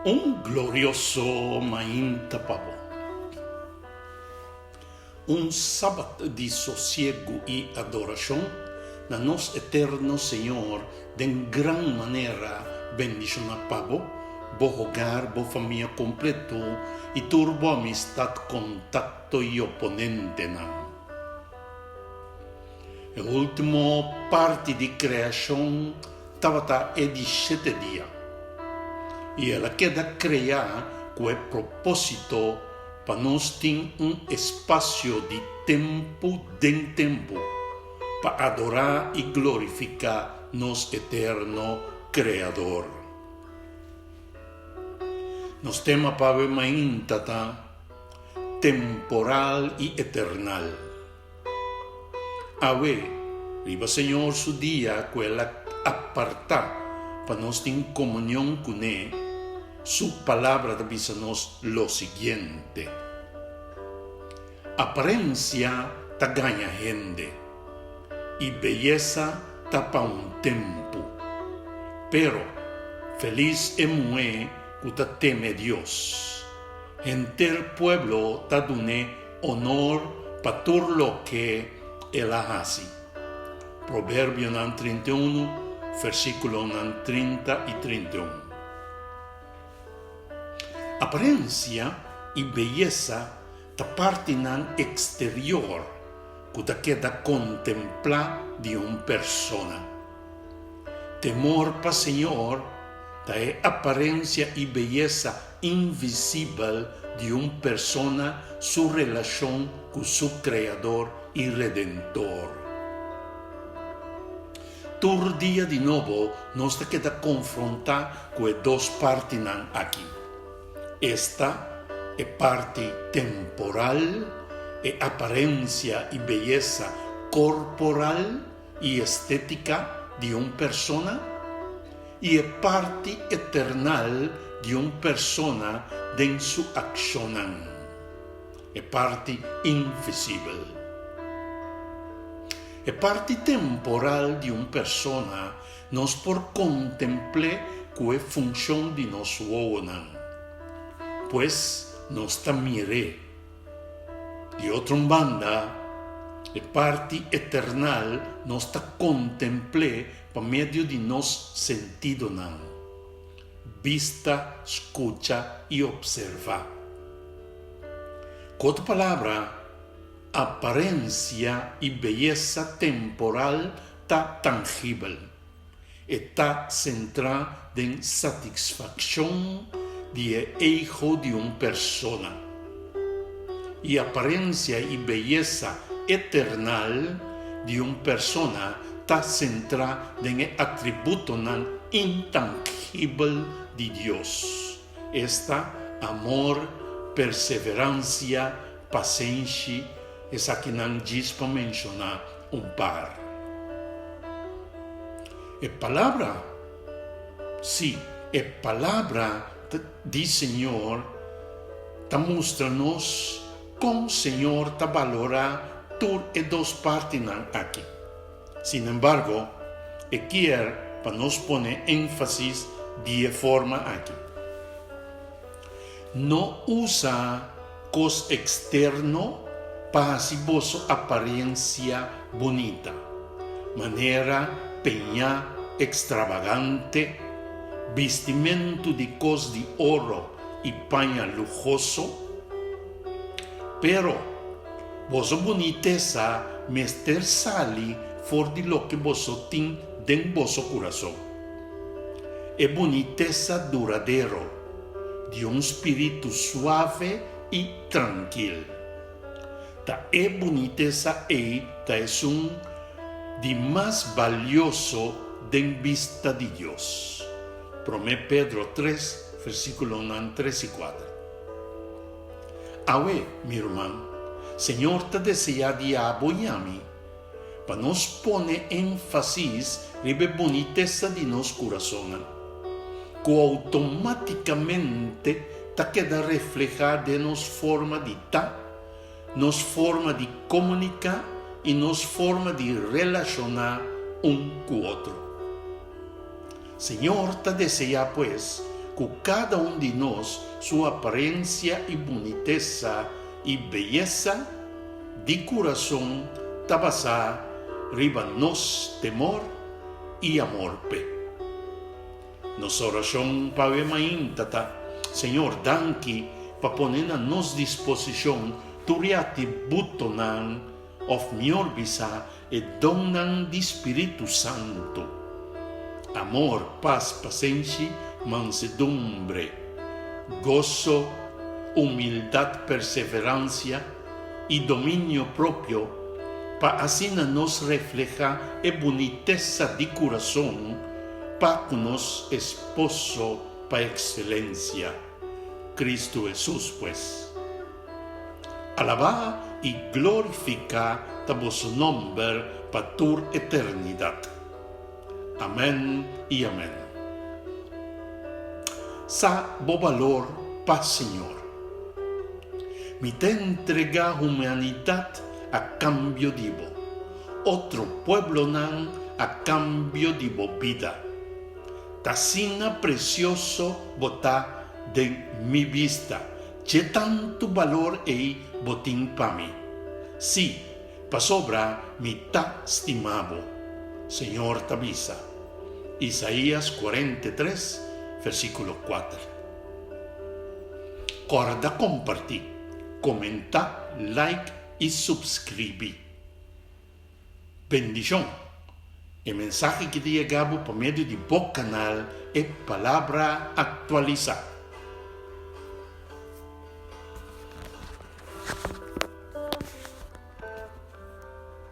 Un glorioso mainta pa bo. Un Sabat di sosiegu i adorashon na nos Eterno Señor den gran manera bendishoná pa bo, bo hogar, bo famia kompleto i tur bo amistat, kontakto i oponentenan. E último parti di kreashon tabata e di shete dia, i el a keda kreá ku e propósito pa nos tin un espasio di tempu den tempu pa adorá i glorifiká nos Eterno Kreador. Nos tema pa awe mainta ta Temporal i Eternal. Awe, riba Señor su dia ku el a apartá pa nos tin komunion kuné, su Palabra ta bisa nos lo siguiente, Aparensia ta gaña hende, i beyesa ta pa un tempu. Pero, felis e muhé ku ta teme Dios. Henter pueblo ta dun'é onor pa tur loke el a hasi. Proverbionan 31, versíkulonan 30 i 31. Aparensia i beyesa ta partinan eksterior ku ta keda kontemplá di un persona. Temor pa Señor ta e aparensia i beyesa invisibel di un persona su relashon ku su Kreador i Redentor. Tur dia di nobo nos ta keda konfrontá ku e dos partinan aki, esta, e parti temporal, e aparensia i beyesa korporal i estétika di un persona, i e parti eternal di un persona den su akshonnan, e parti invisibel. E parti temporal di un persona nos por kontempl'é ku e funshon di nos wowonan. Pues nos ta mir'é. Di otro un banda, e parti eternal nos ta kontempl'é pa medio di nos sentidonan, bista, skucha i opservá. Ku otro palabra, aparensia i beyesa temporal ta tangibel. E ta sentrá den satisfakshon di e ego di un persona. E aparensia i beyesa eternal di un persona ta sentrá den e atributonan intangibel di Dios, esta, amor, perseveransia, pasenshi, esakinan djis pa menshoná un par. E palabra, sí, e palabra di Señor ta mustra nos kon Señor ta balorá tur e dos partinan aki. Sinembargo, e kier pa nos pone énfasis di e forma aki. No usa kos eksterno pa hasi boso aparensia bunita, manera peñá ekstrabagante, bistimentu di kos di oro i paña luhoso. Pero, boso bunitesa mester sali for di loke boso tin den boso kurason. E bunitesa duradero di un spiritu suave i trankil. Ta e bunitesa ei ta esun di mas balioso den bista di Dios. Promé Pedro tres, versíkulonan tres i kuater. Awe, mi ruman, Señor ta deseá di abo i ami pa nos pone énfasis riba e bunitesa di nos kurasonnan, ku outomátikamente ta keda reflehá den nos forma di ta, nos forma di komuniká i nos forma di relashoná un ku otro. Señor ta deseá pues. ku kada un di nos su aparensia i bunitesa i beyesa di kurason ta basá riba nos temor i amor p'e. Nos orashon pa awe mainta ta, Señor, danki pa pone na nos disposishon tur e atributonan, òf mihor bisá, e donnan di Spiritu Santu, amor, pas, pasenshi, mansedumbre, goso, humildat, perseveransia i dominio propio, pa asina nos reflehá e bunitesa di kurason pa ku nos Esposo pa ekselensia, Kristu Hesus, pues. Alabá i glorifiká ta boso nòmber pa tur eternidat. Amèn i amèn. Sa bo balor pa Señor. Mi ta entregá humanidat a kambio di bo, otro pueblonan a kambio di bo bida. T'asina presioso bo ta den mi bista, Dje tantu balor ei bo tin pa mi? Sí, pasobra mi ta stima bo, Señor ta bisa. Isaías 43, versíkulo kuater. Kòrda kompartí, komentá, like i supskribí. Bendishon! E mensahe ki ta yega bo pa medio di bo kanal E Palabra Aktualisá.